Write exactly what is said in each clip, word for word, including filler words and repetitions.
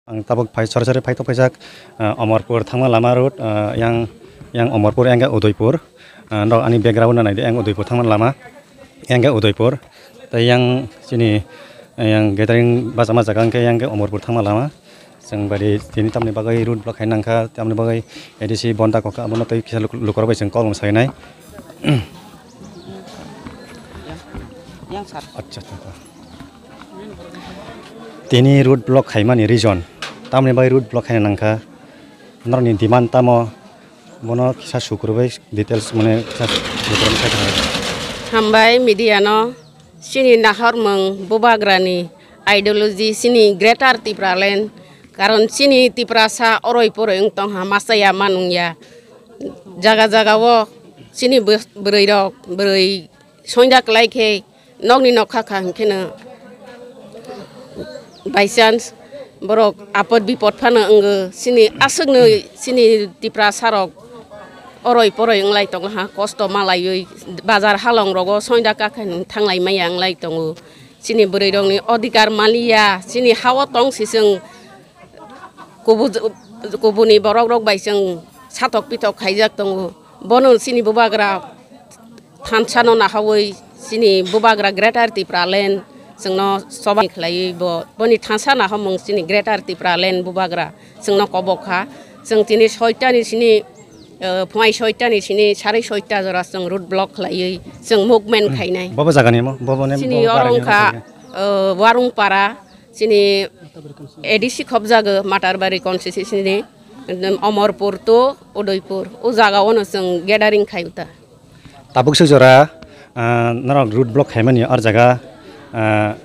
Ang tabuk phai, sori sori phai tok phaijak, ah, Omorpur thangma lama road, ah, yang, yang Omorpur, yang khe Udaipur. Ah, norok ani background no naidi, yang Udaipur thangma lama, yang khe Udaipur. Tei yang chini, yang gathering bachama jaga hwnkhe yang khe Omorpur thangma lama. Chwng bari tini tamni bagwi road block khai nangkha, tamni bagwi A D C bonda kokha, abono tei kisa luk-, lukurok bai chwng kolom sainai. Yang sir. Acha, acha, acha. Tini road block khaimani reason, tamni bagwi road block khaina nangkha, norokni demand tamo, bono kisa sukurubui details mane kisa sukurubui sai thango. Hambai media no, chini nahormung bubagrani ideology chini Greater Tipraland, karon chini Tiprasa oroi poroi wng tongha, masa ya manung ya, jaga jaga o chini bw-, bwrwi rok, bwrwi soinda kwlai khe nokni nokha kha hwnkhe no by chance borok apot bipot phano wngo, chini aswkno chini Tiprasa rok oroi poroi wnglai tongo ha, kosto malaiwi bazar halong rogo soinda kakha thanglai maya wnglai tongo. Chini bwrwi rokni odhikar maliya, chini hao tong si chwng kubu-, kubuni borok rok bai chwng satok pitok khaijak tongo. Bono chini bubagra thansa no nahawi chini bubagra Greater Tipraland chwngno choba khlaiwi bo, boni thansa nahamung chini Greater Tipraland bubagra chwngno kobok kha. Chwng tini soita ni sini, eh, phunai soita ni sini sarai soita jora chwng road block khlaiwi chwng movement khainai. Bobo jagani mo? Bobo ne, chini bobo oro barani wngkha, mo? Eh, Warungpara. Chini A D C khobjago Matarbari constituency ni, Omorpur to Udaipur, o jaga o no chwng gathering khai uta. Tabuk suk jora, ah, norok road block khaimani or jaga, ah,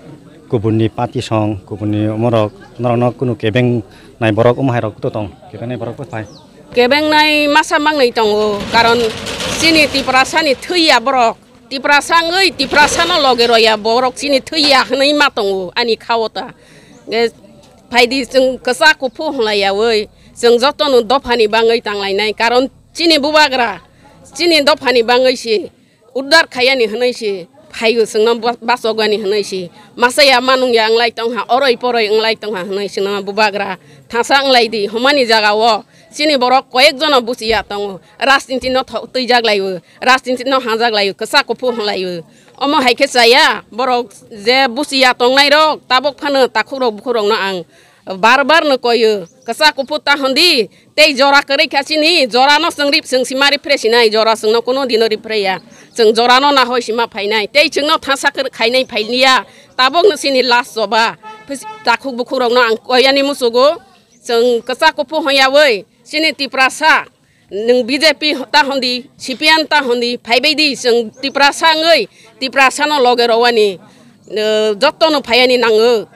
kubunni party song, kubunni omorok norokno kunu kebeng nai borok omo hai rok to tong, kebeng nai borok bo phai. Kebeng nai masa mangnai tongo, karon chini Tiprasa ni thwi ya borok. Tiprasa wngwi Tiprasano loge roya borok chini thwi ya hwnwi ma tongo ani khao ta. Ge phaidi chwng kwchak kuphuk hwnlai yaui chwng jotono dophani bangwi tanglainai, karon chini bubagra chini dophani bangwi se uddar khaiyani hwnwi se phaigo chwngno ba-, bachogani hwnwi se masa ya manung ya wnglai tongha, oroi poroi wnglai tongha hwnwi chwngno bubagra thangsa wnglai di hwnmani jaga o chini borok koyek jono buchi ya tongo, rajniti no tho-, twijak lai o. Rajniti no hanjak lai o, kwchak kuphuk hwnlai o. Omo hai khe chaya, borok je buchi ya tongnai rok, tabuk phano takhuk rok bukhuk rok no ang bar bar no koi o, kwchak kuphuk ta hwn di, tei jora kwrwi kha chini, jora no chwng rip, chwng sima ripre sinai, jora chwng no kuno dino ripre ya, chwng jora no nahoi sima phainai, tei chwng no thangsa kwrwi khainai phailiya, tabuk no chini last choba, phis-, takhuk bukhuk rok no ang koi ani muchugo, chwng kwchak kuphuk hwn yaui, chini Tiprasa. Nwng B J P ta hwn di, C P M ta hwn di, phaibai di, chwng Tiprasa wngwi Tiprasano loge rwani, eh, jotono phaiani nango.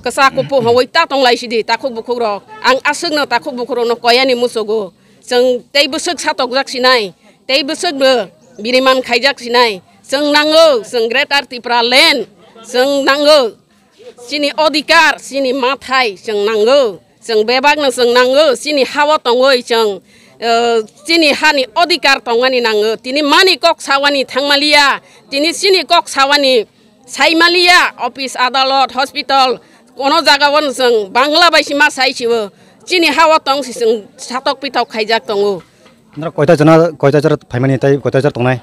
Kwchak kuphuk hwnwi ta tonglai sidi, takhuk bukhuk rok. Ang aswkno takhuk bukhuk rokno koyani muchugo. Chwng tei bwswk satokjak sinai, tei bwswkbo biriman khaijak sinai. Chwng nango, chwng Greater Tipraland, chwng nango. Chini odhikar, chini mathai chwng nango, chwng bebakno chwng nango, chini hao tongwi chwng, eh, chini hani odhikar tongmani nango. Tini mani kok sawani thangmaliya, tini chini kok sawani saimaliya, office, adalot, hospital, kono jagao no chwng Bangla bai sima sai siwo, chini hao tong si chwng satok pitok khaijak tongo. Norok koita jora, koita jora phaimani tei koita jora tongnai?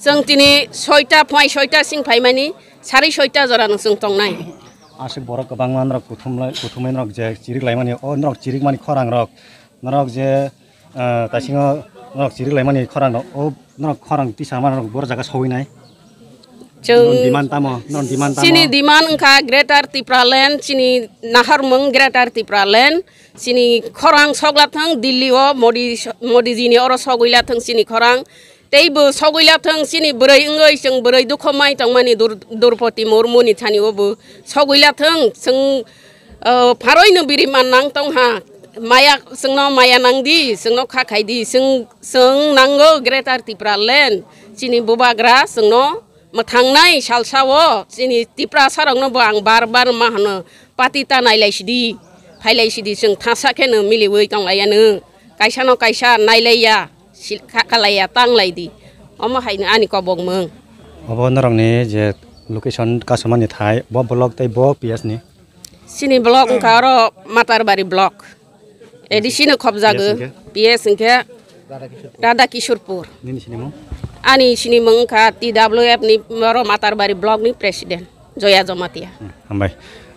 Chwng tini soita, phai soita sing phaimani, sari soita jora no chwng tongnai. Aswk borok kwbangma norok kuthumlai, kuthumlai norok je chirik laimani, o norok chirik mani khorang rok, norok je, ah, taisingo norok chirik laimani khorang rok, o norok khorang tisa ma norok boro jaga sogwi nai. Chwng norok demand tamo, norok demand tamo. Chini demand wngkha Greater Tipraland, chini naharmung Greater Tipraland, chini khorang sogla thang Delhi o Modi, Modi ji ni oro sogwi la thang chini khorang. Tei bo sogwi la thung, chini bwrwi wngwi chwng bwrwi dukho mai tongmani Dur-, Durpoti Murmu ni thani o bo sogwi la thung, chwng, o, pharoi no biri man nang tong ha, maya, chwngno maya nang di, chwngno kha khai di, chwng, chwng nango Greater Tipraland, chini bubagra chwngno mwthangnai salsa o, chini Tiprasa rok no bo ang bar bar ma hano, pati ta nai lai sidi, phai lai sidi, chwng thangsa khe no miliwi tong lai ya no, kaisa no kaisa nai lai ya. Sil-, kha-, khalaiya, tang lai di. Omo hai no ani kobok mung. Obo norokni je location kasumani thai, bo block tei bo P S ni? Chini block wngkha oro Matarbari block. A D C no khobjago. P S hwnkhe? P S hwnkhe Radha Kishorpur. Nini sinimung? Ani sinimung wngkha T W F ni oro Matarbari block ni president Joya Jamatia. Hmm, hambai.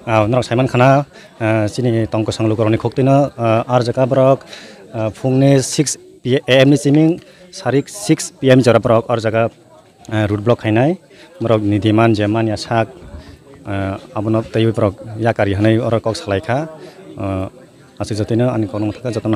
Ah, norok saiman khana, ah, chini tongkosong lukurokni khuktwino, ah, arjaka borok, ah, phungni six P M ni siming sarik six P M jora borok arjaka, ah, road block khainai. Borok ni demand je manya sak, ah, abono teiwi borok yakari hwnwi oro kok salaikha. Ah, aswk jotino ani kokno thangkha jotono.